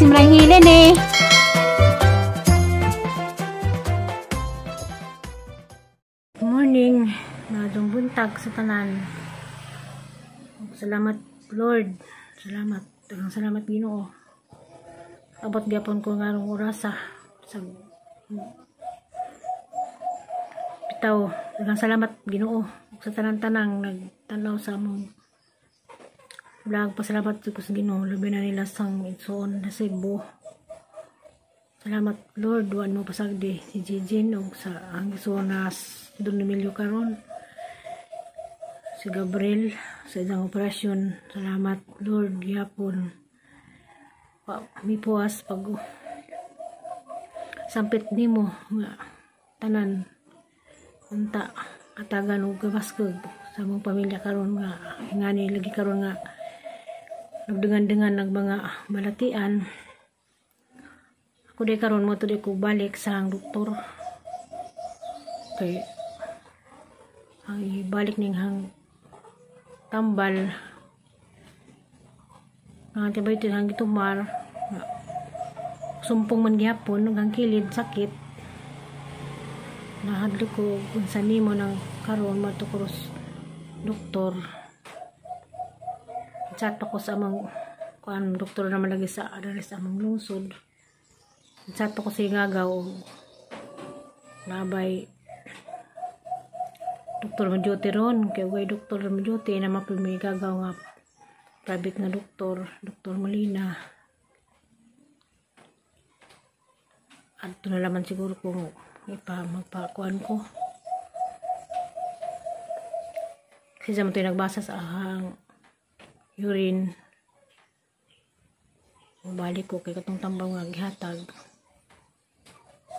Simrang hilin eh. Morning, maadong buntag sa tanan. Salamat Lord. Salamat. Daghang salamat Ginoo. Abot gyapon ko ngarong orasa sa bitaw. Daghang salamat Ginoo sa tanan-tanang nagtanaw sa among vlog. Pasalamat ko sa Ginoo labi na nila sang igsoon na Cebu. Salamat Lord, duan mo pasagdi si Jijin og sa ang igsoon na Don Emilio karon. Si Gabriel sa isang operasyon. Salamat Lord gyapon. Mi puas pag sampit nimo nga tanan unta katagan og gabaskog sa among pamilya karon nga ngani lagi karon nga nagdangan-dangan nag mga balatian. Ako di karon mo tudi ko balik sa ang doktor. Kay ang ibalik ning hang tambal ang antibiotic hang gitumar sumpong man gihapon hanggang kilid sakit. Nahadlok ko unsa nimo nang karon matukros doktor. Chat pa ko sa among kuan doktor naman lagi sa address among lungsod. Chat pa ko sa ingagaw nabay doktor mo duty ron kay way doktor mo duty na mapimigagaw nga private nga doktor, Doktor Molina. Adto na laman siguro kung ipa magpakuan ko. Kasi sa mo nagbasa sa ahang urine. Balik ko kay katong tambang nga gihatag.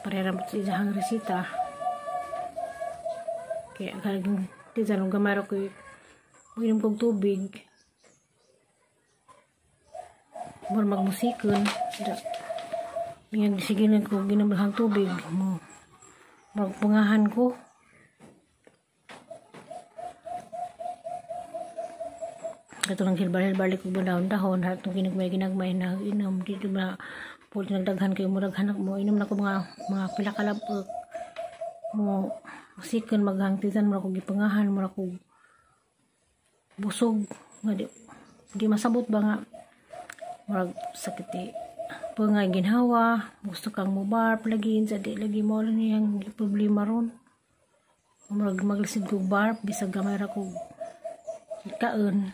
Parera mo sa isahang resita. Kaya kaging tisa nung gamaro ko uminom kong tubig. Mura magmusikon. Ngayon sige na ko ginamahang tubig mo. Magpungahan ko. Ito lang hilbal-hilbal ko dahon-dahon. Hatong ginagmay-ginagmay na inom. Dito na po nagdaghan kayo muraghanak mo. Inom na ko mga pila kalabok. Mo musikon maghangtisan mura ko gipangahan mura ko busog nga di masabot ba nga murag sakit eh pangay ginhawa gusto kang mobar lagi sa di lagi mo lang niyang problema ron murag maglisid ko barp bisag gamay ra ko kaon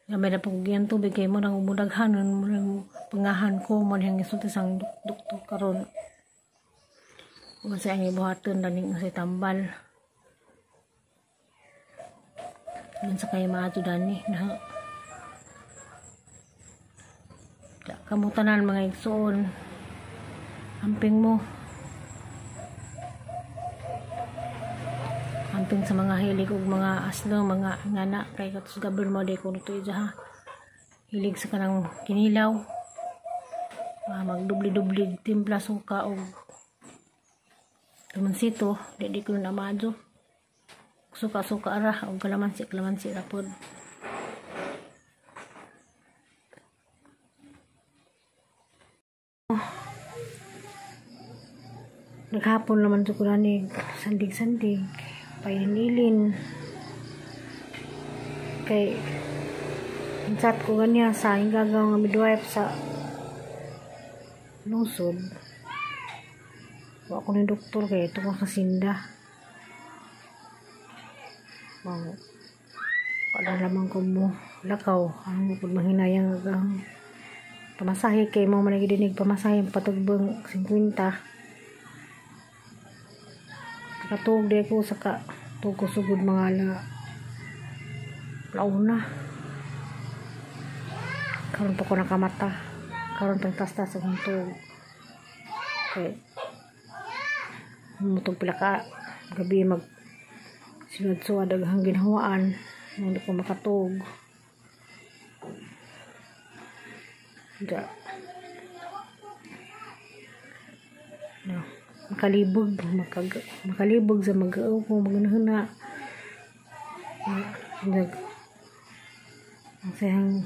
gamay ra po giyan tubig kay mo nang mudaghanon mo nang pangahan ko mo nang gisulti sang doktor karon. Unsa ang ibuhaton daning sa tambal. Unsa kay maato dani na kamutanan mga igsoon. Amping mo. Amping sa mga hilig og mga aslo, mga ngana kay katos Gabriel mo di kuno to ha. Hilig sa kanang kinilaw. Magdubli-dubli timpla suka og kalamansi, di ko na maadyo. Suka-suka ara og kalamansi, kalamansi ra pod. Naghapon naman to ko ni sandig-sandig, pailin-ilin. Kay chat ko ganiya sa ingagaw nga midwife sa lungsod. Wa ko ni doktor kay ito kong kasinda. Wow. Wala lamang ko mo lakaw. Ang pud manghinayang ang pamasahe kay mo man gidinig pamasahe patugbang 50. Nakatuog di ko saka tuog ko sugod mga launa. Karon pa ko nakamata. Karon pang tastas akong tuog. Kay mutong pila ka gabi mag sunod-suwad daghang ginhawaan hindi ko makatug. Da. No, makalibog makalibog sa mag-ao ko magnahuna. Ang sayang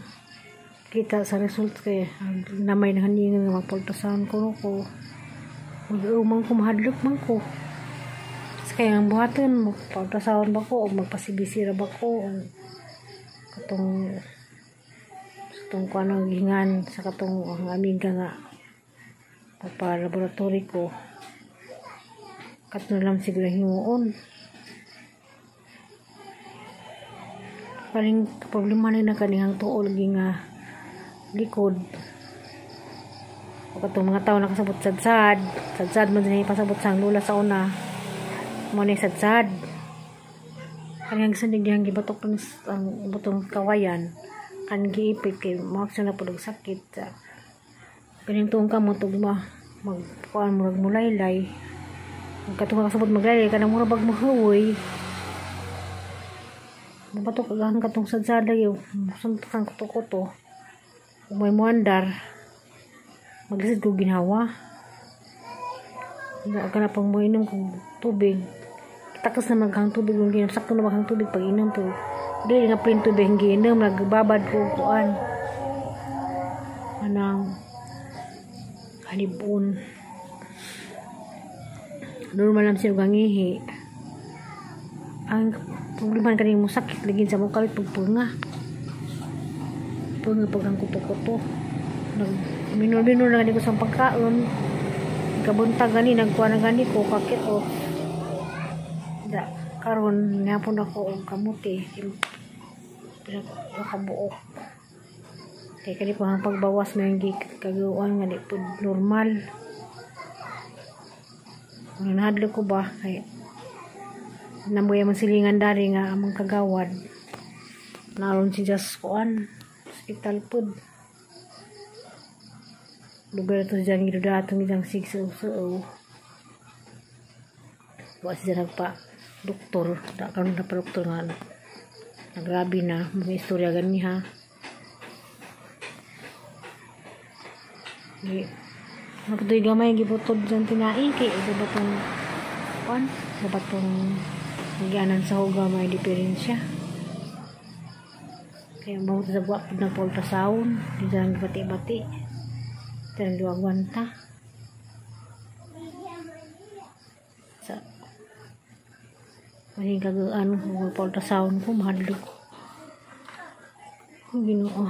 Kita sa result kay namay na haningan nga magpa-ultrasound ko ko. Mag-umang ko, mahadlok man ko. Sa kaya ang buhaton, magpa-ultrasound ba ko o magpa-CBC ra ba ko o katong katong kuan gihingan sa katong ang amiga nga pagpa-laboratory ko. Katong lang siguro himuon. Paring problema na kanihang tuol lagi nga likod. O katong mga tao nakasabot sadsad. Sadsad man din pasabot sa lula sa una. Mo ni sadsad. Kanihang sandig dihang gibatok ang butong kawayan. Kan giipit kay mo-action na pud og sakit. Kaning tuong kamot ug ma magkuan murag mulaylay. Katong nakasabot maglaylay kanang murag bag mahuoy. Mabatok ang katong sadsad lagi. Suntok ang kuto-kuto. Kung may muandar, maglisod ko ginawa. Ka na pang moinom kong tubig. Takas na maghang tubig kung ginom. Sakto na maghang tubig pag inom. Pero dili nga plain tubig ang giinom. Nagbabad ko kuan. Anang halibon. Normal lang siya ang ihi. Ang problema kaning mo sakit lagi sa mo kalit pagpunga. Punga pag ang kuto-kuto. Nag minor-minor na gani ko sa pagkaon. Kabuntag gani nagkuha na gani ko kakit o. Da karon ngapon ako og kamuti. Pinakabuok. Kay kani po ang pagbawas may kagawan nga di pud normal. Ang nahadlok ko ba kay namuya man silingan dari nga among kagawad. Naron si Jas kuan hospital pud. Lugar to dyan giduda atong idang sigsuo. Wa siya nagpa doktor, da karon na pa doktor nga nagrabe na mga istorya gani ha. Di naputoy gamay gibutod dyan tinai kay iba ba tong kuan, ba tong gianan sa huga may diferensya. Kaya bawat sa buwak na ultrasound, di dyan bati-bati. Dyan duwagwanta. Sa maning kagaan ultrasound ko mahadlok. Ginoo.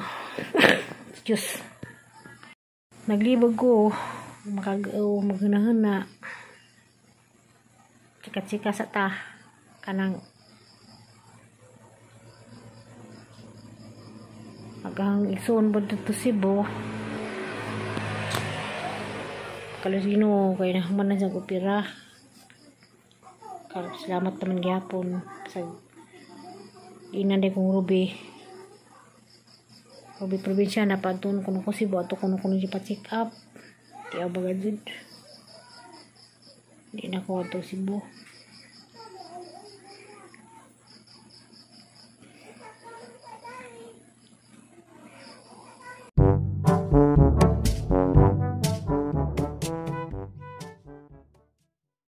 Diyos. Naglibog ko makag-aw maghinahina. Chika-chika sa ta kanang agang isuon ba dito Cebu. Kalos Ginoo kay nahuman na siyang opera. Salamat naman gyapon sa inanday kong Ruby. Ruby probinsya na padton kuno ko Cebu ato kuno kuno pa check up. Di baga jud. Di na ko ato Cebu.